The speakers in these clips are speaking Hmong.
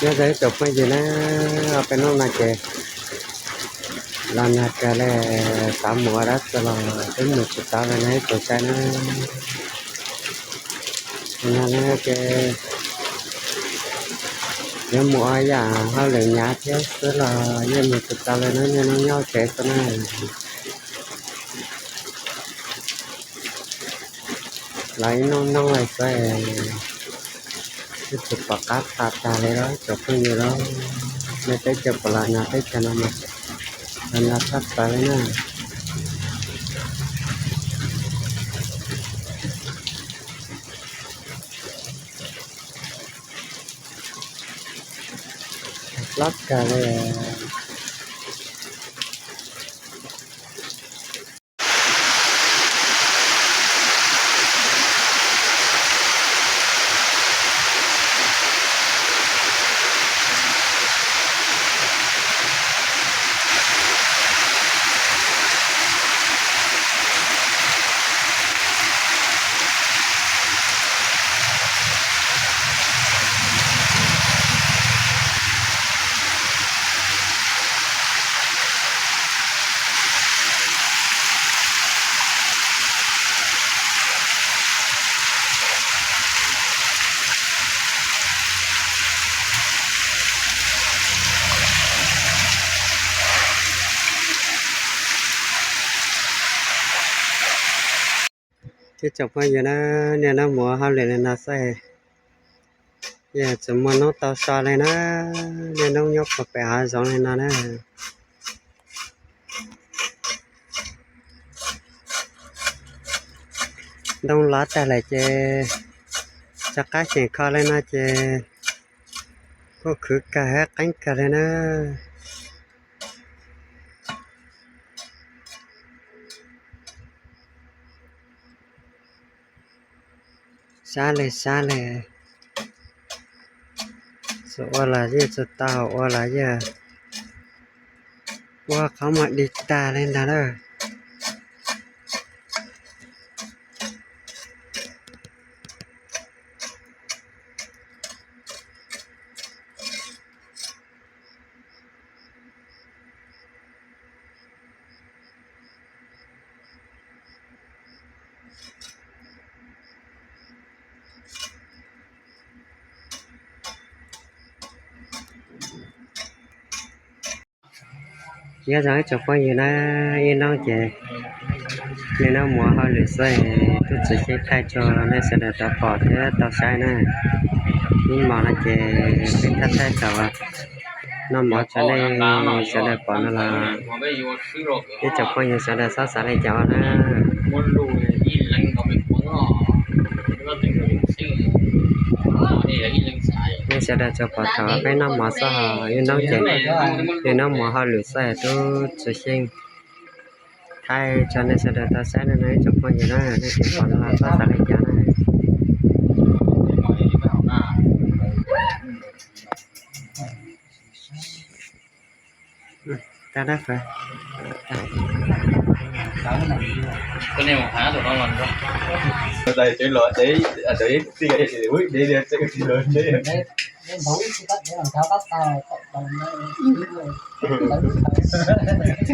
Nyob zoo ib tsoom phooj ywg na, peb hnub no ces los nag kawg li, xav mus ua dab tsi los twb mus tsis tau li no ib tsoom saib na. Nim no ces yuav mus ua yam hauj lwm hnyav thiab xwb los yeej mus tsis tau li na, niaj hnub nyob tsev xwb na. Los ib hnub hnub li xwb, twb tsis pom qab tha tag li lauj tsoom phooj ywg lauj. Nej teb chaws puas los nag teb chaws no mas, los nag tshaj plaws li na. Hlob kawg li. Ib tsoom phooj ywg na, niaj hnub mus ua hauj lwm li no xwb, yeej tsis muaj hnub tau so li na, niaj hnub nyob puag pem hav zoov li no na. Ntoo lov tag lawm ces rov qab xyeem kho li no ces kuj khwv kawg thiab qeeb kawg li na. Sab li sab li, txawm ua los yeej tsis tau, ua los yeej ua qhov muag dig tag li ntag lauj. Nyob zoo ib tsoom phooj ywg na, ib hnub ces nej noj mov hauj lwm xwb, tub Tswv Xyeej thaij tso nej sawv daws tau pom thiab tau saib na. Ib hmos no ces peb thaij thaij kom noj mov tso nej sawv daws pom no los ib tsoom phooj ywg sawv daws txhob xav li cas na. Nej sawv daws tsuas pom thaum peb noj mov xwb, ib hnub ces nej noj mov hauj lwm xwb, tub Tswv Xyeej thaij tso nej sawv daws tau saib no na ib tsoom phooj ywg na, nej tsis pom no los txhob xav li cas na.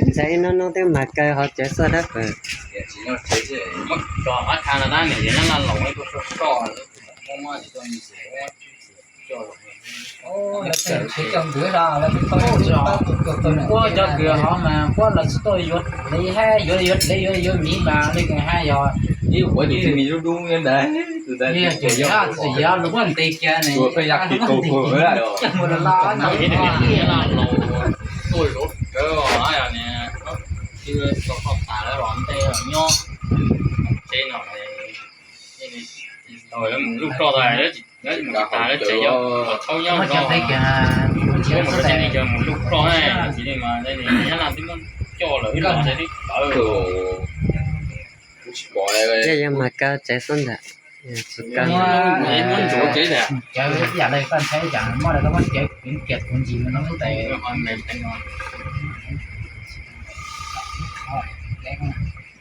Ntxhais ib hnub hnub twb mag kaw hauv tsev xwb dab pem. Kuab cov kws hov mas kuab los tsis tuaj yuav dlev hab yuav yuav dlev yuav yuav miv mas li kws hab yog ib ua tus txij mi dub dub nyob ntawd, tus ntawd tsis yog, tsis yog lub npe kiag ne, ua pheej yaj kis kaus kaus lawm. Tuaj zov rawv tsis tau koj tas lawm los nte los nyob tsev no. Mus luj roj tas, tas lawv tsev yog thaub nyob no. Mus luj roj ne, tsis li mas nyob Nyab Laj twb muab coj lawm ib los twb tawv. Kuv tsis pom li. Yog yog mas kaw tsev xwb ntag. Muab ntxuav tsev ntag. Cawv ib yam li koj ntshai ib yam muab lawv muab cawv kiag kuv ntsis no lub tes.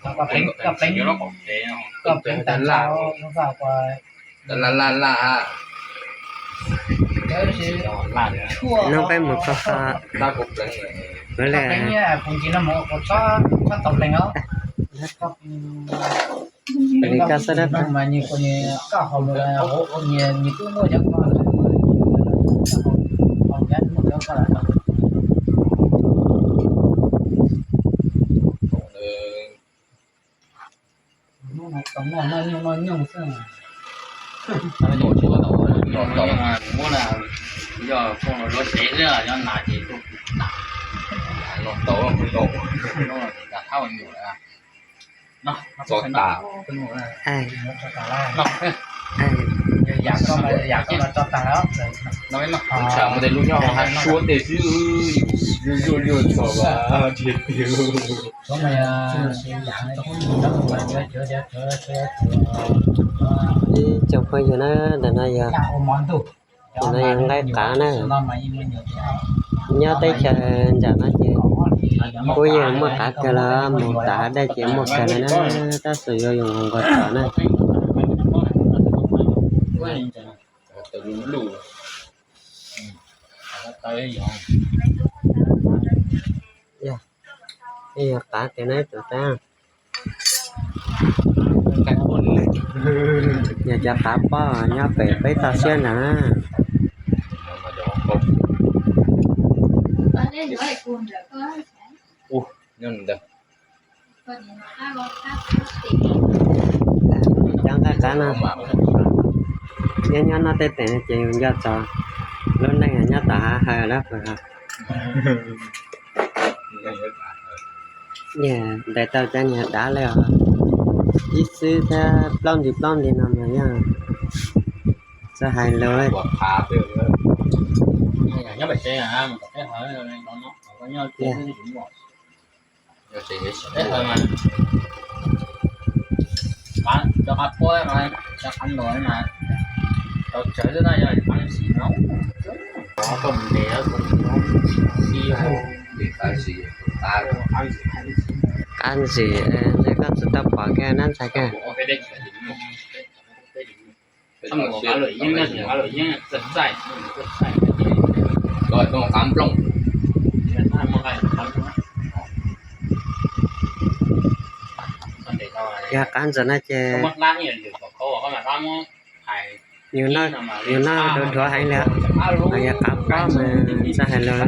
Koj pleev, koj pleev, koj pleev tag nrho lub vaj ko. Laj laj laj. Nub peb mus kho kho. Ua li, li koj xwb dab. Muab na, yog phooj ywg lub tsev xwb, nyob nag ces tuaj nag. Los tau, los tau. Tso tas. Tsam muaj tej lub nyob hauv hav suab tej xwb, zuj zuj txog tiag tiag. Ib tsoom phooj ywg na, ntawm no yog, ntawm no yog nqaij qav na. Nyob teb chaws nram no ces kuj yeej muaj qav kawg los mus tav dej ces muaj kawg li na, tab sis yuav yus nqus nqus tom na. Yog qav tiag na tus tab. Yog cov qav pob nyob pem peb toj siab ntag na. Cov nqaij qav no, nyob nyob noj tej teem ces yus nco txog lub neej nyob tom hav hawm lawm. Ntais tau cov niag dav li os, ib xwb thiab plaub nti plaub nti no mas yog txawj hais lus. Qab ntsis, ntshe koj tsis tau pom kiag na ntxhais kiag. Yog qab ntsis no ces yus noj, yus noj dhuav dhuav heev li. Yog qav pob mas txawj hais lus.